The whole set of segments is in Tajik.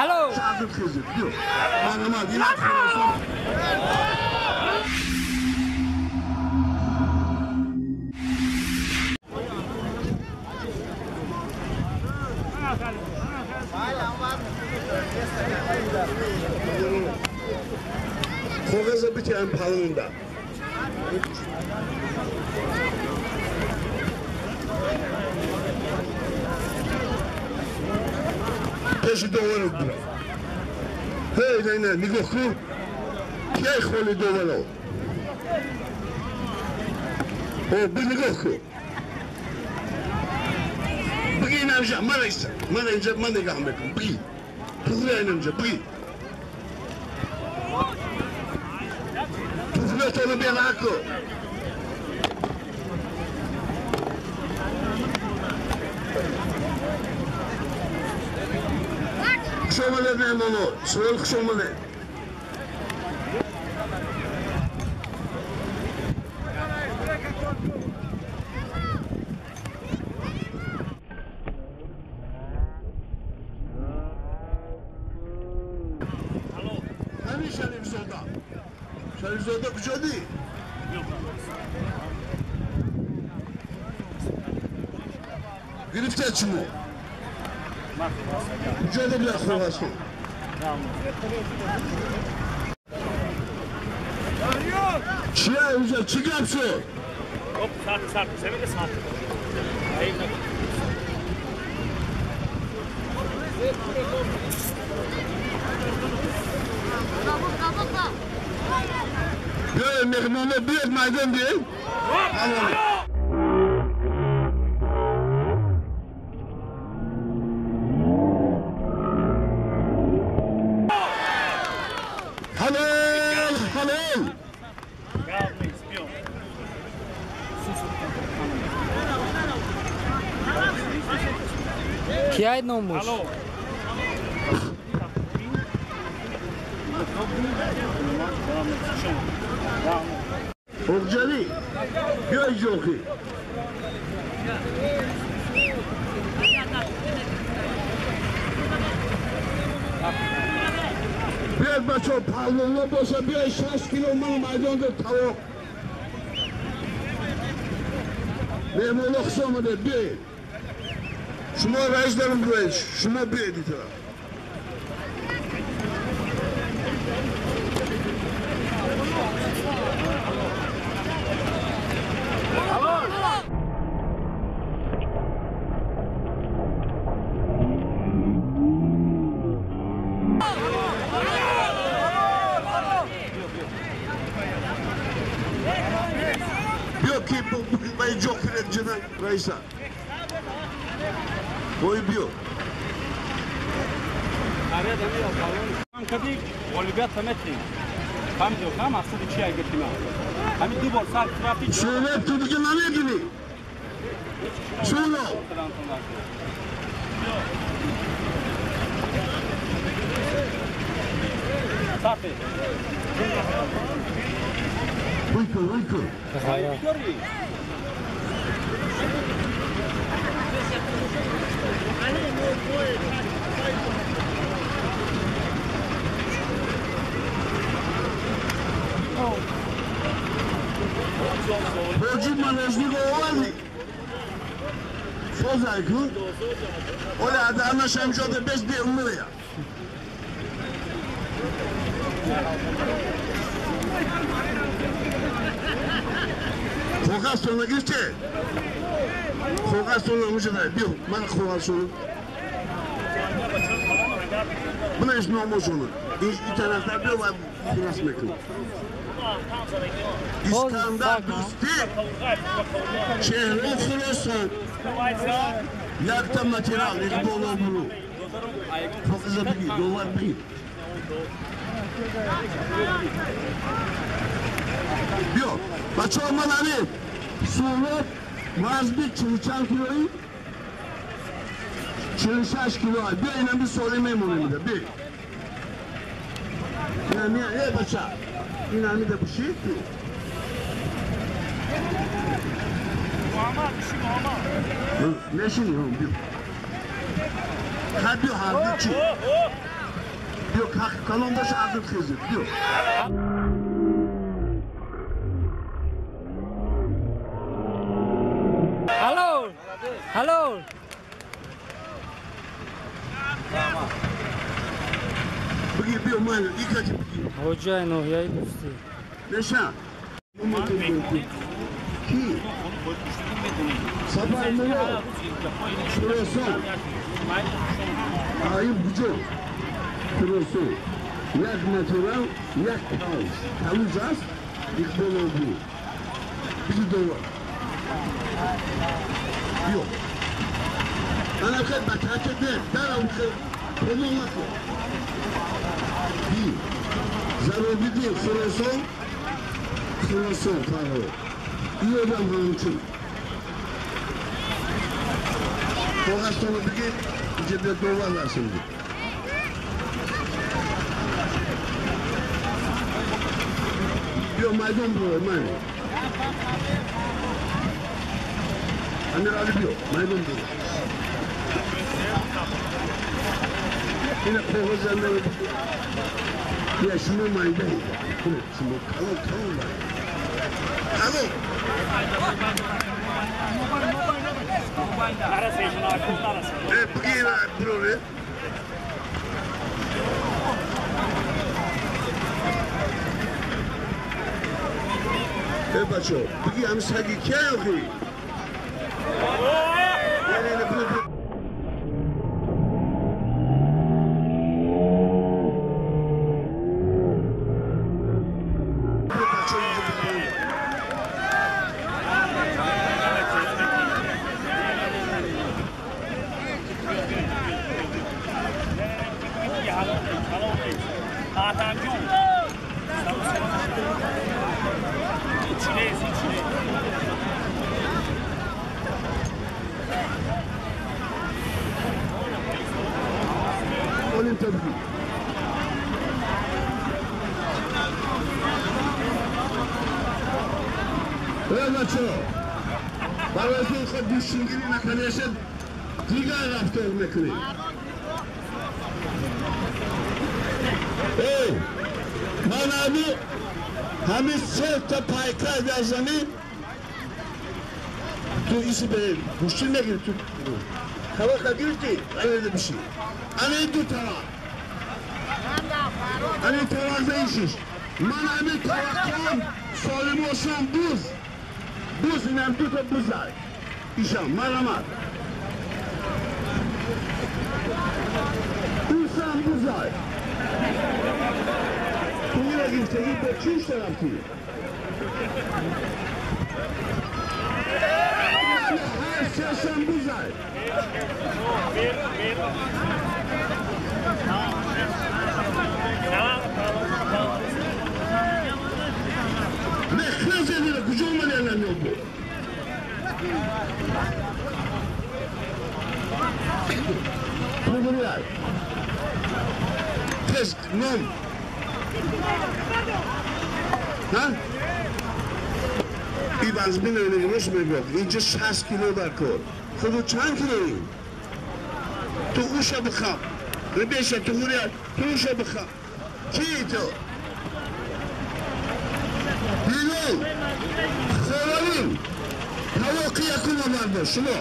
Алло. Шаҳзод хезед, биё. Марҳамат, ина Хуросон. Коғаза битиам палунда. Пеши довару бира. Ҳей, не, не, нигоҳ кун. Кияй холи доваро? О, би нигоҳ кун. Биги инамҷа, мана иса. Мана инҷа, ман нигоҳ мекунам. Биги. Туғри инамҷа, биги. Туғриятонро бераҳа кун. Хуш омадед, меҳмоно. Суҳел, хуш омадед. Ҳамин Шарифзода. Шарифзода куҷодӣ? Гирифтед шумо? Куҷода била хоҳасон? Чия инҷа? Чӣ гап шуд? Биёед, меҳмоно, биёед, майдон биёед. Ҳалол, ҳалол. Кияй номуш? Оғҷалӣ, биё иҷохӣ. Биёед, бачаҳо, паҳлвонҳо боша, биёед 6 кило ман майдон дод тавоқ. Меҳмонҳо, хуш омадед, биёед. Шумо раис дорам биёед, шумо биёед ин тараф. Биё ки баи ҷо кунед ҷина раиса. Ой, биё. Суҳроб, ту дига намегирӣ? Суҳроб. Ой кун, ой кун. Ҳоҷи маножниго овардӣ? Созай кун. Оля аданаша имшода бес беумрия. Коғазтонро гирифте? Коғазтонро мушадай. Биё, мана коғазшонро. Бинавис номошонро. Ин тарафтар биё ва хулос мекунем. Искандар Дӯстӣ, чеҳро Хуросон, якта материал, Иқбол обрӯ. Коғаза бигир, довар бигир. Биё, бачаҳо, ман ҳамин Суҳроб вазни чилчанд килои? 46 кило. Биё, инами соли мемонем. Биё. Инами, э бача, инами да пуши ту. Мешини, биё. Ха, биё, ҳарду чӣ? Биё калон боша ақл хезид. Биё. Алло. Алло. Бигир биё ман икати бигир. Ҳоҷаи ноҳияи Дӯстӣ. Неша. Ки? Сафар Мулло. Хуросон. Аюб куҷо? Хуросон. Як натурал, як тавз. Тавуз аст, Иқбол обу. 20 доллар. Биё. Ана хел ба тача де, дарам хел пуло накун. Би. Заробидин Хуросон, Хуросон фарҳод. Ин одам ҳамчун. Коғазтонро бигир, инҷа биё доллар расонди. Биё майдон биё, ман. Амирали биё, майдон биё. Ина коғазам бигир. Бия шумо майдон. Шумо калон калон майдон. Калон. Бигир бироре. Э бачо, бигир ҳами саги кия охи? Не, не, не, барои худ гӯштингирӣ накардашад дигар рафтор мекунед. Эй, ман ҳами сета пайка дар замин ту иси бе гӯштин мегири ту хабар гирифтӣ анеда биши ане ду тараф ане тараф заишиш ман ҳами таваққам солимошон буз буз инам дута бузай ишам марамат усам бузай ту ира гирифтагӣ бо чӣ рафтӣ? Ҳар сешам бузай мехезедира куҷо омади намёбо? Пугуряй. Тез ном. Ҳа? И вазмин рост мегӯяд. Инҷа 60 кило дар кор. Худу чанд килои? Ту уша бихаб. Ребеша ту гуря, ту уша бихаб. Ки ту? Билол, Хоравин, тавоқи якум оварда шумо.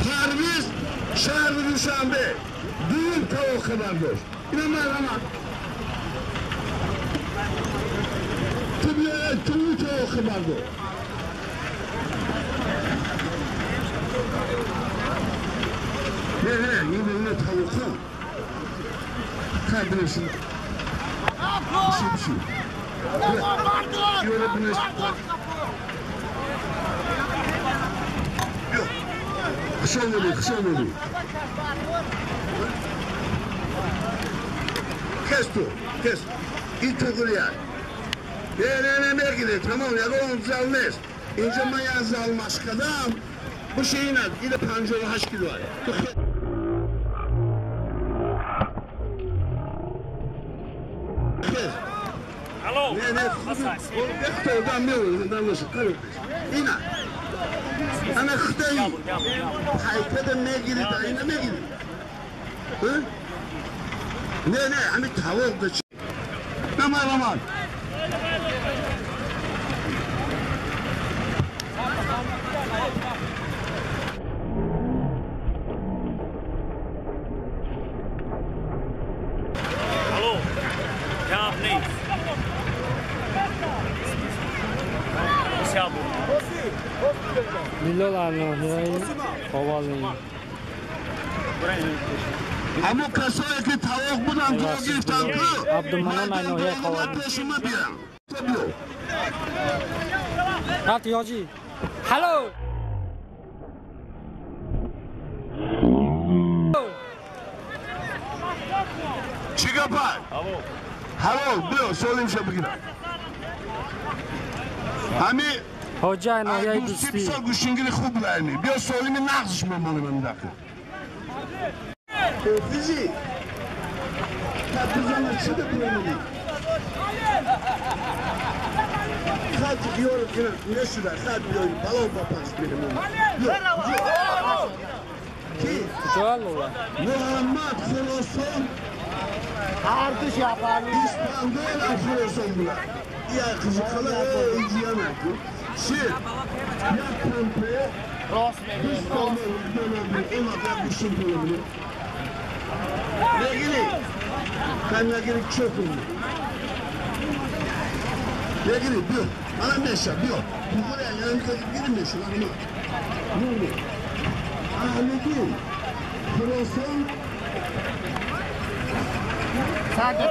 Парвиз шаҳри Душанбе дуюм тавоқи бардошт. Ина марҳамат. Ту биёед ту тавоқи бардор. Не, не, ин тавоқон. Хай бинем. Биши, биши. Ёра бинеш. Биё. Хуш омадӣ, хуш омадӣ. Кес ту, кес. Ин туғрия. Не, не, не, мегире, тамом, ягон зал нест. Инҷа ман як зал машқ кардам. Биши инад, ина 58 кило. Ту Не, не, якта одам меояд, ина. Ана худои. Хайкада мегири, да ина мегири. Не, не, ҳами тавоқ да чи. Намай. Алло, гап нест. Билол ноҳияи Ховалинг. Ҳамон касое ки тавоқ буданд, то гирифтанд ку Абдуманон ноҳияи Ховалинг. Пешума биям. Рафти ҳоҷӣ. Ҳалло. Чӣ гапа? Ҳалол, биё солимша бигирам. Ҳами ҳоҷа ноҳияи Дӯстӣ. Бисёр гӯштингири хуб будаами. Биё солими нағзш мемонем ин дафъа. Физи. Татузана чӣ бипуромадӣ? Хат ёр нешуда, хат биёи, бало ба пахш мерем. Ки? Куҷо лола? Муҳаммад Хуросон Испандорам Хуросон буда. Я қизиқала иҷияна. Шир, як помпе, бист томон доллар, як гӯштин пуло. Нагири, кан нагири чӯкун. Нагири, биё, мана меша, биё. Буғури янам гири меша, нагири. Нуми. Аҳмедин, Хуросон, Шами,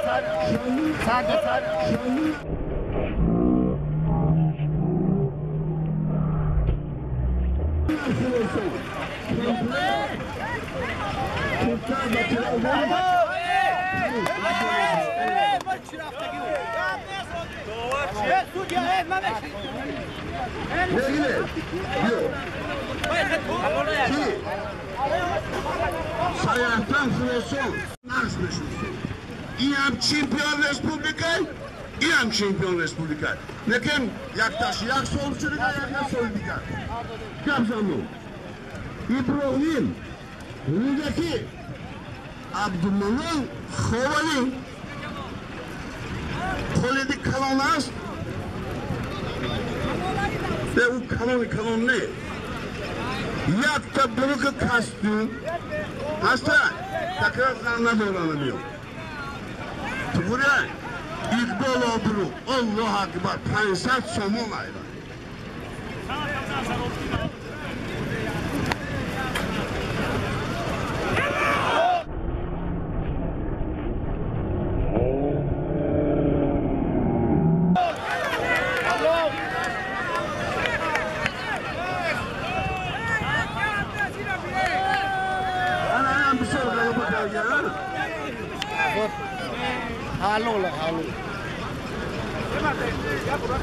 Саяхтан Хуросон нағз мешиносем. Инам чемпион республика, инам чемпион республика. Лекин якташ як сол шуда, як соли дигар. Гап занум. Иброҳим Рӯдакӣ, Абдуманон Ховалинг. Холиди калон аст. Бе ӯ калони калон не. Якта буруки костюм ҳаста, такрор зан надорам миё. Туғуря Иқбол обрӯ, Аллоҳ акбар, 500 сомон айра.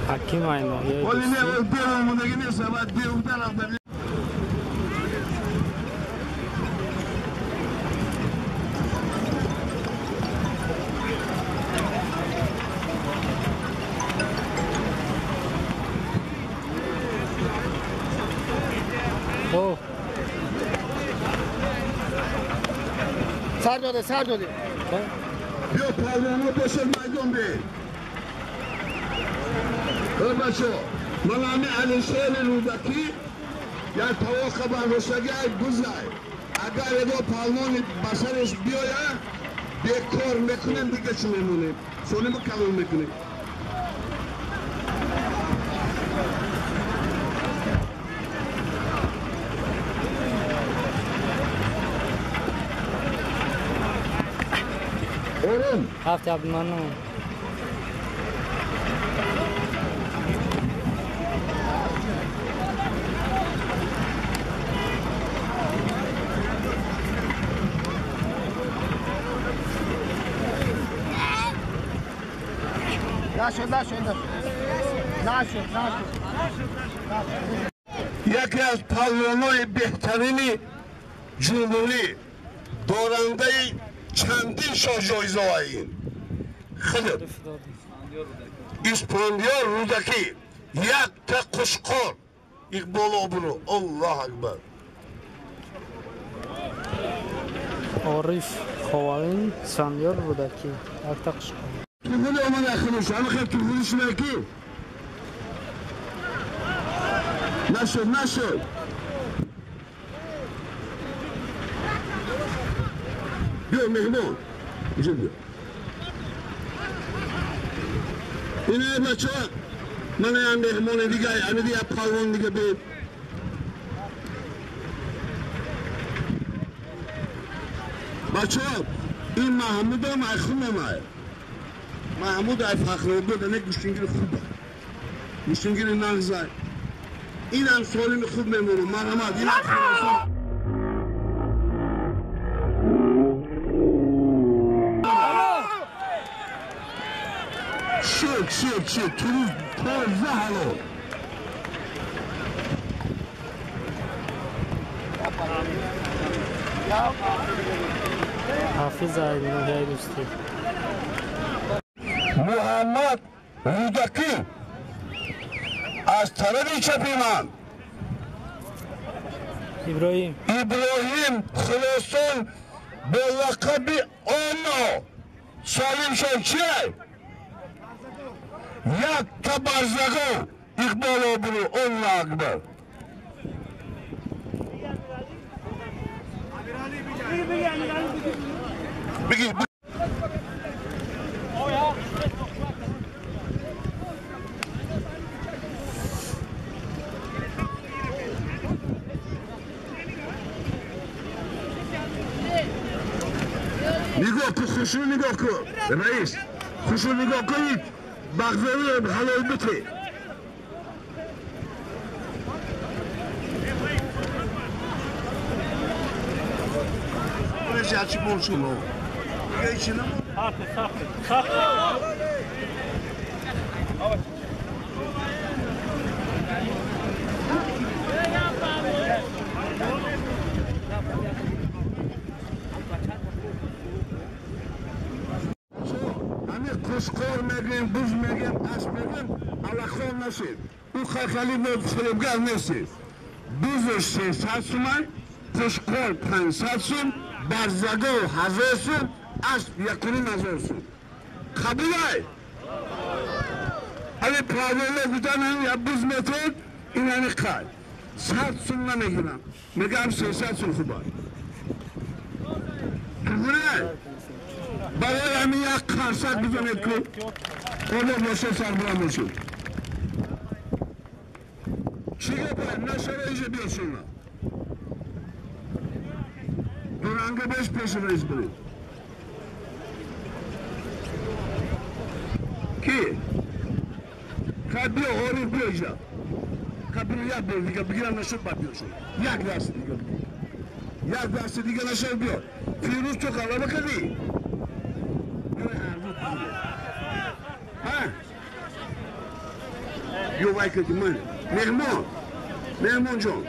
Ҳаким ноҳияи Дӯстӣ. Сар доде, сар доде. Биё палвоно бошад майдон бе. Бачо, ман ҳами Алишери Рӯдакӣ як тавоқа бардоштаги ай бузай. Агар ягон палвони ба сареш биёяд, бекор мекунем, дига чӣ мемонем? Солиму калон мекунем. Орум. Ҳафти Абдуманон. Нашо, нашо, нашо. Нашо, нашо. Яке аз палвонои беҳтарини ҷумҳурӣ, дорандаи чандин шоҳҷоизаҳои худат Испандиёр Рӯдакӣ, якта қушқор Иқбол обрӯ, Аллоҳ акбар. Ориф Ховалин Сандиёр Рӯдакӣ. Якта қушқор. Туғули омад ахилуш, ама хел туғулиш мекӣ. Нашуд, нашуд. Биё меҳмон. Инҷо биё. Ина бачаҳо, ман ям меҳмони дига, ами дига палвон дига бе. Бачаҳо, ин Маҳмудам ай хумамай. Маҳмуд ай Фахробод, ане гӯштингири хуба. Гӯштингири нағзай. Инам солими хуб мемонам. Марҳамат, инам Хуросон. Шуд, шуд, шуд. Туруз тоза ҳалол. Ҳафиз ай ноҳияи Дӯстӣ. Муҳаммад Рӯдакӣ аз тарафи чапи ман Иброҳим Иброҳим Хуросон бо лақаби Оно солим шуд. Чиай? Як табарзаго Иқбол обрӯ. Аллоҳу акбар. Бигир. Нигоҳ кун, хушрӯ нигоҳ кун. Раис, хушрӯ нигоҳ кунед, бағзорӣ ҳалол бите. Қушқор мегӯем, буз мегӯем, асп мегӯем, аллахо нашед. Ӯ хахали фиребгар нестед. Бузш 300 суман, қушқор 500 сум, барзаго 1000 сум, асп 1500 сум. Қабулай? Али правила гуфтан я буз метод, ин ами қай. 100 сум намегирам. Мегам 300 сум хуба. Қабулай? Барои ҳамин як қарсак бизанед ку одам боша сарбаланд бошед. Чӣ гапа? Нашава иҷа биё шума. Дуранга беш пеши раис биред. Ки? Ха биё, Ориф биё иҷа. Ха биё як бор дига бигирам нашуд баъд биё шуд. Як дасти дига бигир. Як дасти дига нашуд биё. Фирӯз ту ғалаба кардӣ? Биё вай кардӣ ман. Меҳмон. Меҳмон ҷон.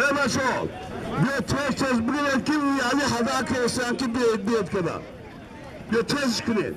Эй бачаҳо, биё тез тез бигиред ки али ҳада кардастанд ки биёд када. Биё тез кунед.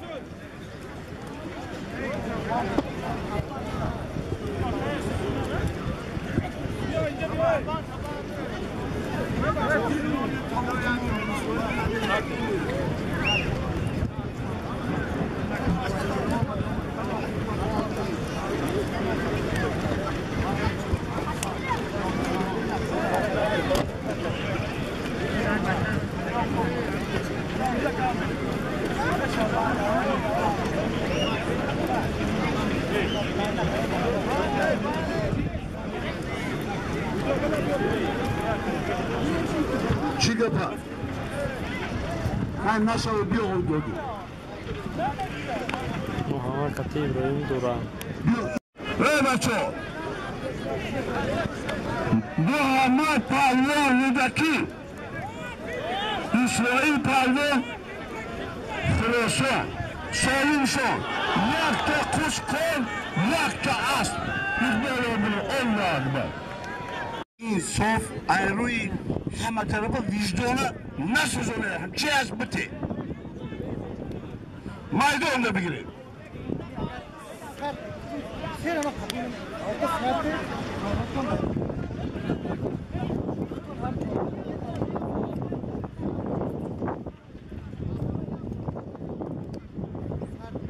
Чӣ гапа? Ҳай нашава биё додӣ. Муҳаммад Қати Иброҳим Дуран. Эй бачаҳо! Муҳаммад Палвон Рӯдакӣ, Исроил Палвон Хуросон, Солимшон, якта қушқор, якта асп. Иқбол обрӯ. Аллоҳу акбар. Инсоф айрӯи ҳаматарафа виҷдона насӯзоне, чи аз бите майдонда бигиред.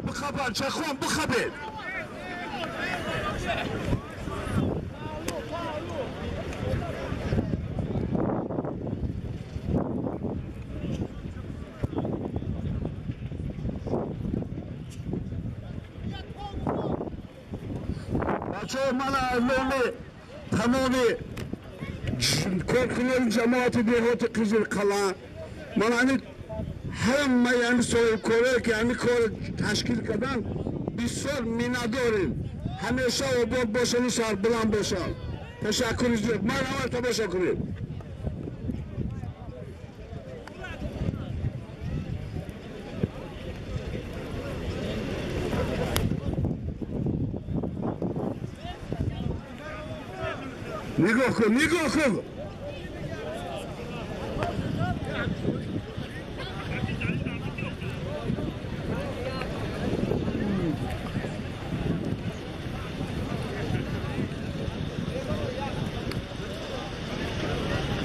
Бихабар чахон бихабед. Ман номи тамоми коркунони ҷамоати деҳоти Қизилқалъа, ман ҳамин ҳамаи ҳамин соҳибкорое ки ҳамин корро ташкил карданд, бисёр миннатдорем. Ҳамеша обод бошанд, сарбуланд бошанд. Ташаккури зиёд. Ман аввал тамошо кунед. Нигоҳ кун, нигоҳ кун.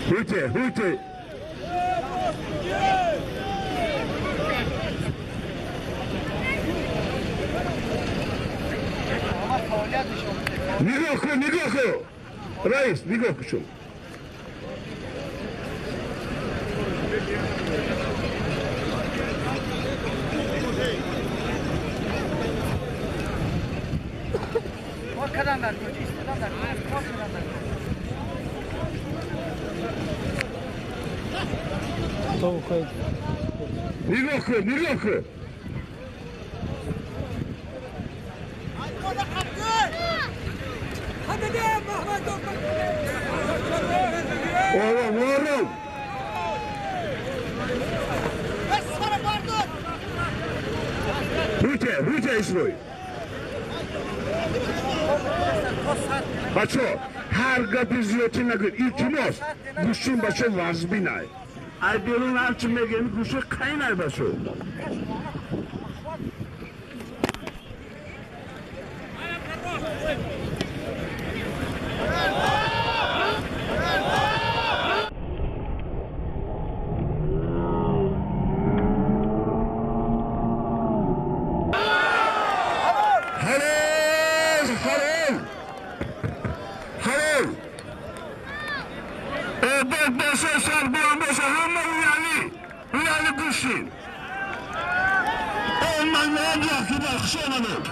Ҳуте, ҳуте. Нигоҳ кун, нигоҳ кун. Раис, нигоҳ кун. Нигоҳ кун, нигоҳ кун. Ором, ором. Ҳуте, ҳуте Исроил. Бачо, ҳар гапи зиёдтӣ нагӯед, илтимос. Гӯштин бачо вазбинай. Ай берун ҳарчи мегӯем, гӯшти қайнай бачо. Хуш омадед.